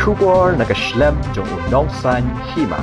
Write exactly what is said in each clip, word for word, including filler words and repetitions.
Khubor na ka shlem jong u nongsan hima.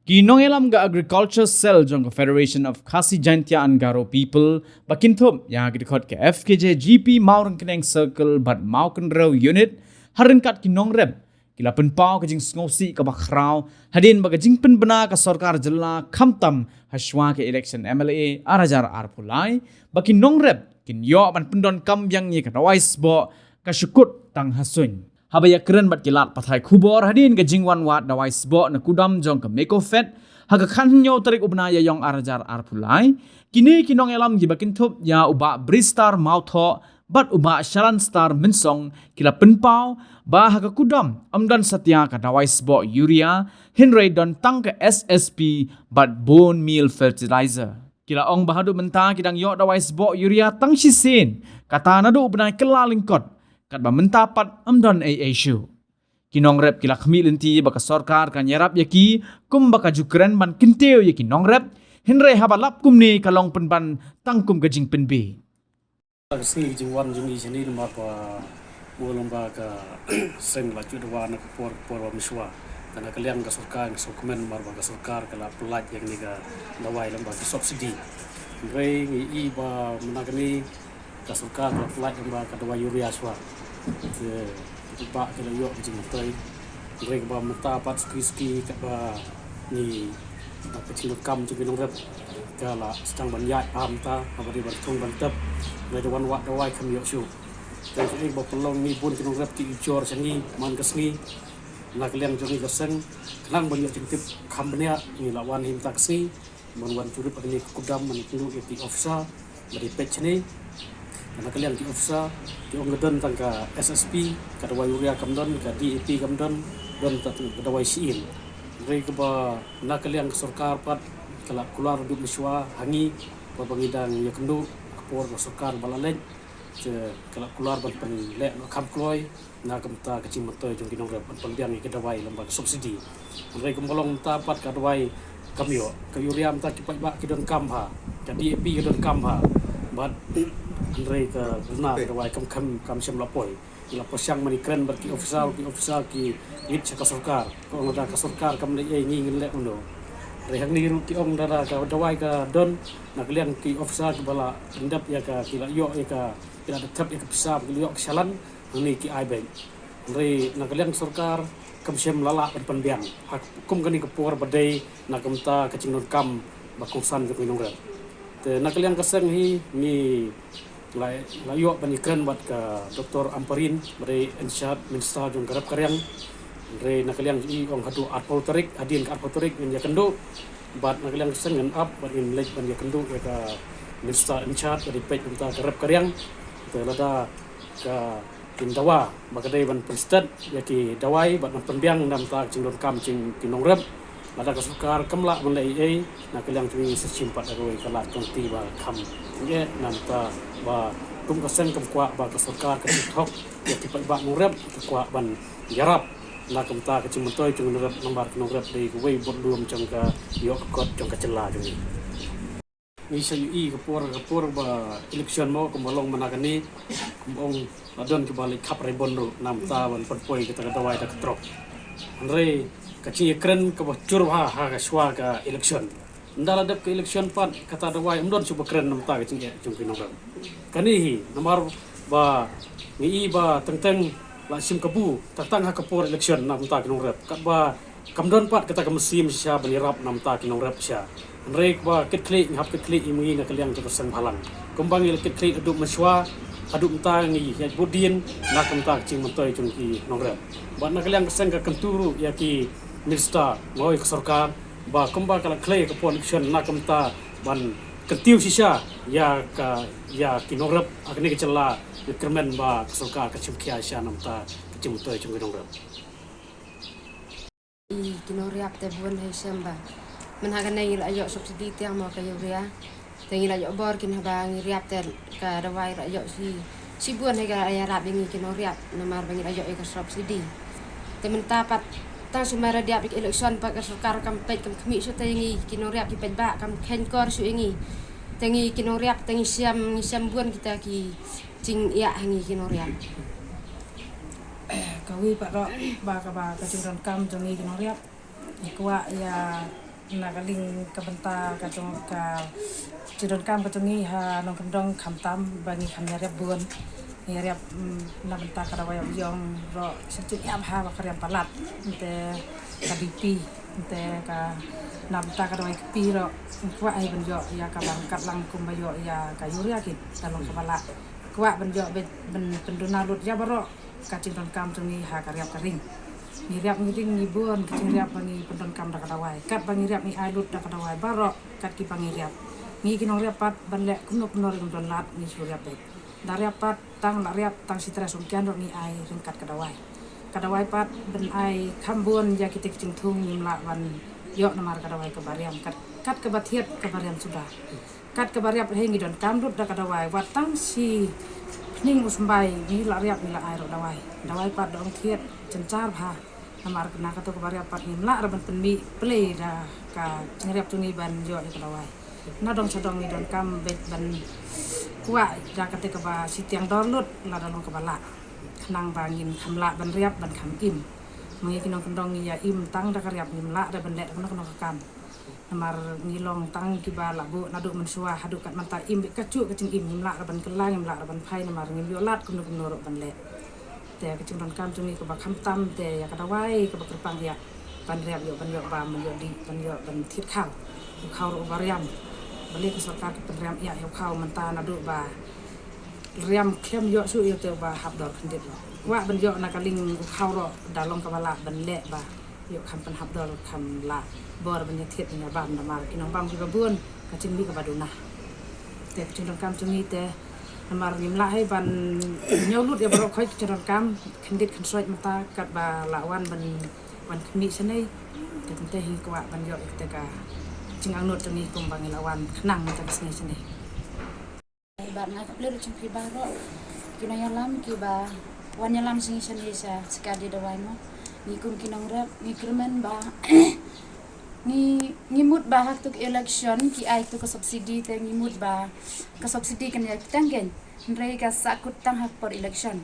Ki nongïalam ka Agriculture Cell jong ka Federation of Khasi Jaintia and Garo People ba kin thup ïa ki dkhot ka F K J G P Mawryngkneng Circle bad Mawkynrew Unit ha ryngkat ki nongrep ki la pynpaw ka jingsngewsih kaba khraw hadien ba ka jingpynbna ka sorkar jylla khamtam ha shuwa ka election M L A ar hajar arphew lai ba ki nongrep kin ïoh ban pyndonkam biang ïa ka dawai sboh ka shu kut tang ha suiñ. Haba ïakren bad ki lad pathai khubor hadien ka jingwan wad dawai sboh na kudam jong ka Mecofed ha ka khathynñiew tarik u bnai Ïaïong ar hajar arphew lai, kine ki nongïalam kiba kynthup ïa u Bah Bristar Mawthoh bad u Bah Shalanstar Mynsong ki la pynpaw ba ha ka kudam ym don satia ka dawai sboh urea, hynrei don tang ka S S P bad bone meal fertilizer. Ki la ong ba haduh mynta ki dang ïoh dawai sboh urea tang shisien, kata naduh u bnai Kyllalyngkot, katba mynta pat ym don ei ei shuh. Ki nongrep ki la khmih lynti ba ka sorkar kan ïarap ïa ki kumba ka ju kren ban kyntiew ïa ki nongrep, hynrei haba lap kumne ka long pynban tang kum ka jingpynbieit. Ka sngi ka jingwan jong ngi shane namar ba u lyngba ka seng la ju dawa na ka por ka por ba mynshuwa. Te na ka liang ka sorkar nga sngewkmen namar ba ka sorkar ka la pynlait ïa kane ka dawai lyngba ka subsidy. Hynrei ngi i ba mynta kane ka sorkar ka la pynlait lyngba ka dawai urea shuwa. Te ki paidbah ki la ïoh ka jingmyntoi. Hynrei kaba mynta pat suki suki kaba ngi, ka jingdonkam jong ki nongrep ka la sdang ban ïaid bha mynta, haba dei ban thung ban tep, hynrei da wan wad dawai kam ïoh shuh. Te kaei ba pynlong ngi bun ki nongrep ki ujor sha ngi man ka sngi. Na ka liang jong ngi ka seng, khnang ban ïoh jingtip kham bniah, ngi la wan hi mynta ka sngi ban wan jurip ha kane ka kudam ban ïakynduh ïa ki officer ba dei peit shane. Na ka liang ki officer ki ong ka don tang ka S S P, ka dawai urea kam don, ka D A P kam don, don tang ka dawai shyieng. Hynrei kaba na ka liang ka sorkar pat ka la kular haduh mynshuwa ha ngi ba, ba ngi dang ïakynduh ka por ka sorkar ba la leit. Te ka la kular ban pynleh noh kham kloi na ka bynta ka jingmyntoi jong ki nongrep ban pynbiang ïa ka dawai lyngba ka subsidy. Hynrei kumba long mynta pat ka dawai kam ïoh, ka urea mynta ki paidbah ki donkam bha, ka D A P ki donkam bha. Bad hynrei ka duna ka dawai kam, kam, kam shym la poi. Ngi la pyrshang ban ïakren bad ki officer, ki officer ki ngeit sha ka sorkar. Ka ong lada ka sorkar kam leh ei, ngi ngin leh kumno. Hynrei hangne ruh ki ong lada ka dawai ka don, na ka liang ki officer kiba la pyndep ïa ka, ki la ïoh ïa ka, ki la da thep ïa ka pisa, ki la ïoh ka shalan, hangne ki ai beit. Hynrei na ka liang sorkar kam shym la lah ban pynbiang ha kum kane ka por ba dei na ka bynta ka jingdonkam ba kongsan jong ki nongrep. Te na ka liang ka seng hi ngi la, la ïoh ban ïakren bad ka Doctor Ampareen ba dei in charge Minister jong ka rep ka riang. Hynrei na ka liang i ong haduh arphew tarik, hadien ka arphew tarik ngin ïakynduh. Bad na ka liang ka seng ngin ap bad ngin leit ban ïakynduh ïa ka Minister in charge ba dei peit na ka bynta ka rep ka riang. Te lada ka kin dawa ba ka dei ban pynsted ïa ki dawai bad ban pynbiang na ka bynta ka jingdonkam jong ki nongrep. Lada ka sorkar kam lah ban leh ei ei, na ka liang jong ngi sa shim pat da kawei ka lad kongti ba kham jingeh, na ka bynta ba kum ka seng kam kwah ba ka sorkar ka thok ïa ki paidbah nongrep, ka kwah ban ïarap na ka bynta ka jingmyntoi jong ki nongrep, namar ki nongrep dei kawei bad lum jong ka ïoh ka kot jong ka jylla jong ngi. Ngi sa ïohi ka por, ka por ba election mo, kumba long mynta kane, kumba ong la don kiba leit khap ribon ruh na ka bynta ban pynpoi kata ka dawai da ka trok. Hynrei ka jingïakren kaba jur bha ha ka shuwa ka election. Ynda la dep ka election pat kata dawai ym don shuh ba kren na ka bynta ka jingeh jong ki nongrep. Kane hi namar ba ngi i ba teng teng la shim kabu tang tang ha ka por election na ka bynta ki nongrep. Katba kam don pat kata ka mynsiem shisha ban ïarap na ka bynta ki nongrep shisha. Hynrei kaba kit khlieh ngi hap kit khlieh ïa ngi na ka liang jong ka seng bhalang. Kumba ngi la kit khlieh haduh mynshuwa, haduh mynta ngi ïaid bud dien na ka bynta ka jingmyntoi jong ki nongrep. Bad na ka liang ka seng ka kyntu ruh ïa ki minister, nga ong ïa ka sorkar, ba kumba ka la khlei ka por election na ka bynta ban kyntiew shisha ïa ka, ïa ki nongrep ha kane ka jylla, ngi kyrmen ba ka sorkar kan shim khia shisha na ka bynta ka jingmyntoi jong ki nongrep. I ki nongriap te bun ha i shem ba mynta kane ngi la ïoh subsidy te mo ka urea. Te ngi la ïoh bor kin haba ngi riap te ka dawai la ïoh shi, shibun ha ka ïarap ïa ngi ki nongriap namar ba ngi la ïoh ïa ka subsidy. Te mynta pat tang shu mar riap ïa ka election pat ka sorkar kam peit kam khmih shuh te ïa ngi ki nongriap ki paidbah kam kheiñ kor shuh ïa ngi. Te ngi ki nongriap te ngi shem, ngi shem bun kita ki jingïa ha ngi ki nongriap. Kawei pat ruh ba kaba ka jingdonkam jong ngi ki nongriap, ngi kwah ïa na ka liang ka bynta ka jong ka jingdonkam ka jong ngi ha nongkyndong, khamtam ba ngi kham ïa riap bun, ngi riap, mm, na bynta ka dawai ïap ïong ruh shisha ïa ba ha ba ka riam palat, te ka D P, te ka na bynta ka dawai kpi ruh ngi kwah hi ban ïoh ïa kaba ryngkat lang kumba ïoh ïa ka urea kit da long kaba lah. Kwah ban ïoh ban pynduna lut ïa baroh ka jingdonkam jong ngi ha ka riap ka ring. Ngi riap ngi ring ngi bun ka jingriap ba ngi pyndonkam da ka dawai. Katba ngi riap ngi ai lut da ka dawai baroh kat kiba ngi riap. Ngi ki nongriap pat ban leh kumno kumno ruh ngim don lad ngi shu riap beit. Da riap pat tang la riap tang shi trai sum kian ruh ngi ai ryngkat ka dawai. Ka dawai pat ban ai kham bun ïa kita ki jingthung ngim lah ban ïoh namar ka dawai kaba riam kat, kat kaba thied kaba riam suda. Kat kaba riap hi ngi donkam lut da ka dawai, wat tang shi pynning u symbai ngi la riap ngi la ai ruh dawai. Dawai pat da ong thied jynjar bha. Namar kane kato kaba riap pat ngim lah ruh ban pynmih plie da ka jingriap jong ngi ban ïoh ïa ka dawai. Na dong sha dong ngi donkam beit ban kwah da kata kaba shitiang dor lut lada long kaba lah. Khnang ba ngin kham lah ban riap ban kham im. Ma ngi ki nongkyndong ngi ïa im tang da ka riap, ngim lah ruh ban leh da kano kano ka kam. Namar ngi long tang kiba la buh naduh mynshuwa haduh kat mynta, im beit kajuh ka jingim, ngim lah ruh ban kylla, ngim lah ruh ban phai namar ngim ïoh lad kumno kumno ruh ban leh. Te ka jingdonkam jong ngi kaba khamtam te ïa ka dawai kaba kyrpang ïa ban riap ïoh ban ïoh bam ban ïoh dih ban ïoh ban thied khaw. U khaw ruh uba riam. Balei ka sorkar ka pynriam ïa u khaw mynta naduh ba riam khlem ïoh shuh ïa te uba hap dor khyndiat ruh. Kwah ban ïoh na ka liang u khaw ruh da long kaba lah ban leh ba ïoh kham pynhap dor kham lah bor ban ïa thied ban ïa bam namar ki nongbam kiba bun ka jingmih kaba duna. Te ka jingdonkam jong ngi te namar ngim lah hi ban ñiew lut ïa baroh khoit ka jingdonkam khyndiat khynsoit mynta katba la wan ban wan khmih shane. Te tynte hi kwah ban ïoh ïa kata ka jingangnud jong ngi kumba ngi la wan khnang mynta ka sngi shane. Bad nga khublei ruh jong phi baroh ki nongïalam kiba wan ïalam jong ngi shane sha Skadi Dawai mo. Ngi kum ki nongrep ngi kyrmen ba ngi, ngi mut ba ha katu ka election ki ai katu ka subsidy te ngi mut ba ka subsidy kan ïa tang kein. Hynrei ka sahkut tang ha ka por election.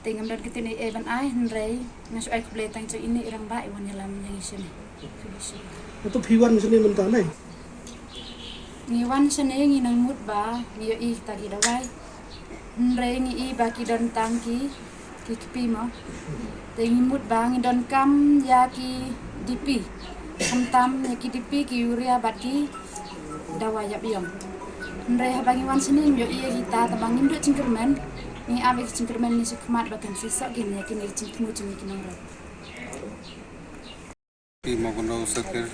Te ngam don kito ne ei ban ai hynrei nga shu ai khublei tang jong ine i rangbah i wan ïalam ïa ngi shane. Khublei shibun. Atu phi wan shane mynta ne? Ngi wan shane ngi nang mut ba ngi ïohi kita ki dawai. Hynrei ngi i ba ki don tang ki, ki kpi mo. Te ngi mut ba ngi donkam ïa ki D P. Khamtam ïa ki D P, ki urea bad ki dawai ïap ïong. Hynrei haba ngi wan shane ngi ïohi ïa kita tang ba ngim duh jingkyrmen. Ngi ap ïa ki jingkyrmen ne shakhmat ba kan shisha kine ïa kine ki jingthmu jong ngi ki nongrep. Pi Mawkynrew Circle,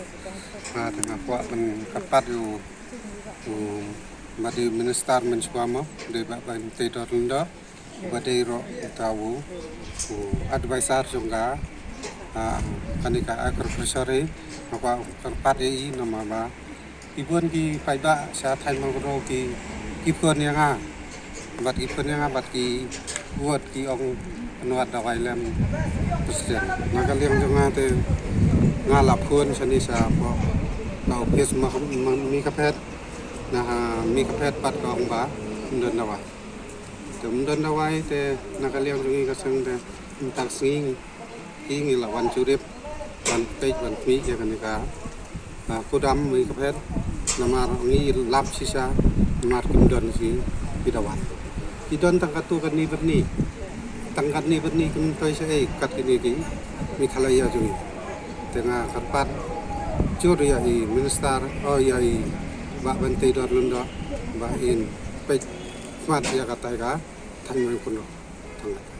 nga te nga kwah ban kyrpad ïa u, u ba dei minister mynshuwa mo, dei Bah Banteidor Lyngdoh, ba dei ruh uta u, u advisor jong ka, ah, kane ka agriculture, nga kwah kyrpad ïa i namar ba ki bun ki paidbah sha thaiñ Mawkynrew ki, ki phone ïa nga. Bad ki phone ïa nga bad ki wad ki ong pynwad dawai lem. President, na ka liang jong nga te nga la phone shane shapoh ka office ma, ma, Mei Kaphet. Na ha Mei Kaphet pat ka ong ba ym don dawai. Te ym don dawai te na ka liang jong ngi ka seng te mynta ka sngi ngi Ki ngi la wan jurip, wan peit, wan khmih ïa kane ka, ah, kudam Mei Kaphet, namar ngi lap shisha, namar kim don shi ki dawai. Ki don tang katto katne bynni, tang katne bynni kim toi shaei, kat kine ki, mi khalai ïa jong ngi. Te nga kyrpad jur ïa i minister, oh, ïa i Bah Banteidor Lyngdoh, ba in peit khmat ïa katai ka thaiñ Mawkynrew. Tang katne.